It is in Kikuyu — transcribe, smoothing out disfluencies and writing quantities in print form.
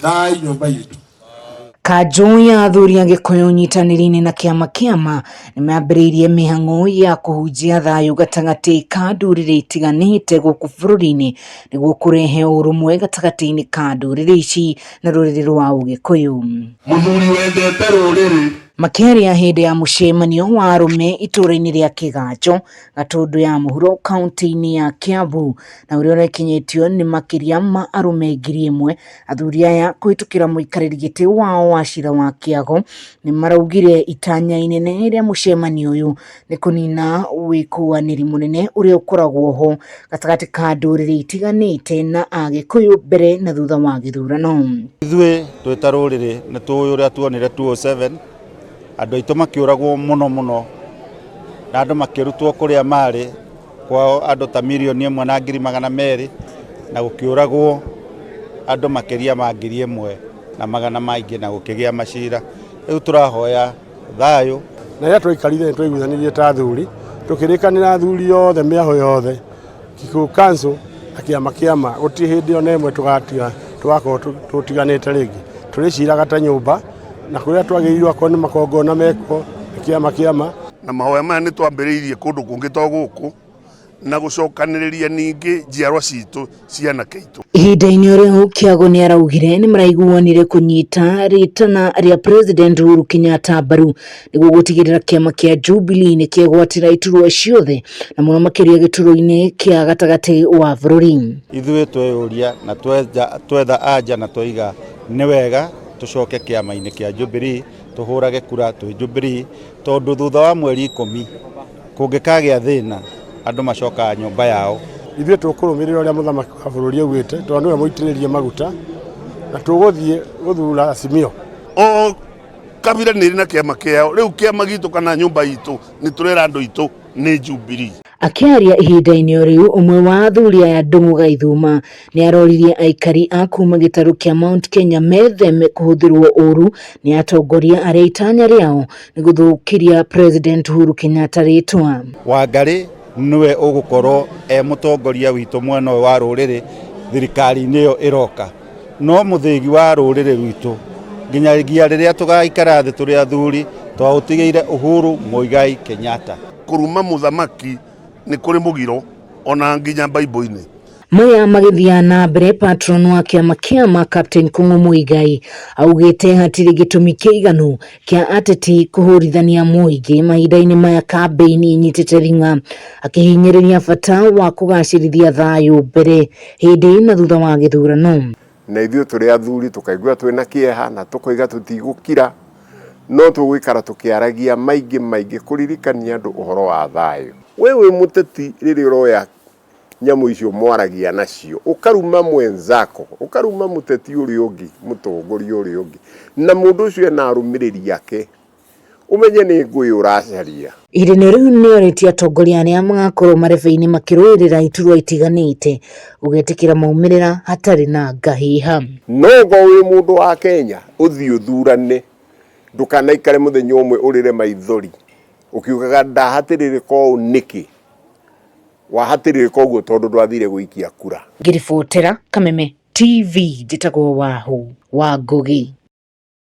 Thayũ nyũmba itũ. Kanjũ ya athuri a Gĩkũyũ nyitanĩri-inĩ na kĩama kĩama nĩmambĩrĩirie mĩhang'o ya kũhunjia thayũ gatagatĩ ka ndũrĩrĩ itiganĩte gũkũ bũrũri-inĩ nĩguo kũrehe ũrũmwe gatagatĩ-inĩ ka ndũrĩrĩ ici na rũrĩrĩ rwa Ũgĩkũyũ. Mũthuri wendete rũrĩrĩ. Makĩaria hĩndĩ ya mũcemanio wa arũme itũũra-inĩ rĩa Kĩganjo, Gatũndũ ya mũhuro kaunti-inĩ ya Kiambu na ũrĩa ũrekinyĩtio nĩ makĩria ma arũme 1000, athuri aya kũhĩtũkĩra mũikarĩri gĩtĩ wao wa cira wa Kĩago nĩ maraugire itanya inene rĩa mũcemanio ũyũ nĩ kũnina wĩkũanĩri mũnene ũrĩa ũkoragwo ho gatagatĩ ka ndũrĩrĩ itiganĩte na Agĩkũyũ mbere na thutha wa gĩthurano. Ithuĩ twĩ ta rũrĩrĩ nĩ tũĩ ũrĩa tuonire 2007 andũ aitũ makĩũragwo mũno mũno na andũ makĩrutwo kũrĩa marĩ kwao andũ ta 1,200,000 na gũkĩũragwo andũ makĩria ma 1,100 maingĩ na gũkĩgĩa macira. Rĩu tũrahoya thayũ. Na rĩrĩa twaikarire nĩ twaiguithanirie ta athuri, tũkĩrĩkanĩra athuri othe mĩaho yothe, Kikuyu Council na kĩama kĩama, gũtirĩ hĩndĩ ona ĩmwe tũgatiga tũgakorwo tũtiganĩte rĩngĩ. Tũrĩciraga ta nyũmba na kũrĩa twagĩrĩirwo akorwo nĩ magongona mekwo nĩ kĩama kĩama. Na mahoya maya nĩ twambĩrĩirie kũndũ kũngĩ to gũkũ, na gũcokanĩrĩria ningĩ njiarwa citũ cia anake aitũ. Ihinda-inĩ o rĩu Kĩago nĩ araugire nĩ maraiguanire kũnyita rĩtana rĩa President Uhuru Kenyatta mbaru nĩguo gũtigĩrĩra kĩama kĩa Jubilee nĩ kĩegwatĩra iturwa ciothe na mũno makĩria gĩturwa-inĩ kĩa gatagatĩ wa bũrũri. Ithuĩ tweyũria na twetha anja na twaiga nĩ wega tũcoke kĩama-inĩ kĩa Jubilee tũhũrage kura twĩ Jubilee tondũ thutha wa mweri 10 kũngĩkagĩa thĩna andũ macokaga nyũmba yao. Ithuĩ tũkũrũmĩrĩra ũrĩa mũthamaki wa bũrũri augĩte tondũ nĩwe mũitĩrĩrie maguta na tũgũthiĩ gũthura Azimio. O kabira nĩ ĩrĩ na kĩama kĩao, rĩu kĩama gitũ kana nyũmba itũ nĩ tũrera andũ aitũ nĩ Jubilee. Akĩaria ihinda-inĩ o rĩu, ũmwe wa athuri aya Ndung'u Gaithuma nĩ aroririe aikari a kuma gĩtarũ kĩa Mount Kenya metheme kũhũthĩrwo ũru nĩ atongoria arĩa itanya rĩao nĩ gũthũkĩria President Uhuru Kenyatta rĩtwa. Wangarĩ nĩwe ũgũkorwo e mũtongoria witũ mwena ũyũ wa rũrĩrĩ thirikari-inĩ ĩyo ĩroka. No mũthĩgi wa rũrĩrĩ rwitũ nginyagia rĩrĩa tũgaikara thĩ tũrĩ athuri twaũtigĩire Uhuru Muigai Kenyatta. Kũruma mũthamaki nĩ kũrĩ mũgiro ona nginya Bible-inĩ. Maya magĩthiaga na mbere, patron wa kĩama kĩama Captain Kung'u Muigai augĩte hatirĩ gĩtũmi kĩiganu kĩa ateti kũhũrithania mũingĩ mahinda-inĩ maya kambĩini inyitĩte ring'a, akĩhinyĩrĩria bata wa kũgacĩrithia thayũ mbere, hĩndĩ na thutha wa gĩthurano. Na ithuĩ tũrĩ athuri tũkaigua twĩna kĩeha na tũkoiga tũtigũkira, no tũgũikara tũkĩaragia maingĩ maingĩ kũririkania andũ ũhoro wa thayũ. We wĩ mũteti rĩrĩa ũroya nyamũ icio mwaragia nacio, ũkaruma mwenzako, ũkaruma mũteti ũrĩa ũngĩ, mũtongoria ũrĩa ũngĩ, na mũndũ ũcio ena arũmĩrĩri ake, ũmenye nĩ ngũĩ ũracaria. Ihinda-inĩ rĩu nĩ orĩtie atongoria arĩa magakorwo marebe-inĩ makĩrũĩrĩra iturwa itiganĩte gũgetĩkĩra maumĩrĩra hatarĩ na ngahĩha. No okorwo wĩ mũndũ wa Kenya, ũthiĩ ũthurane, ndũkanaikare mũthenya ũmwe ũrĩre maithori ũkiugaga ndahatĩrĩrĩka ũũ nĩkĩ. Wahatĩrĩrĩka ũguo tondũ ndwathire gũikia kura. Ngĩribotera Kameme TV njĩtagwo Wahu wa Ngũgĩ.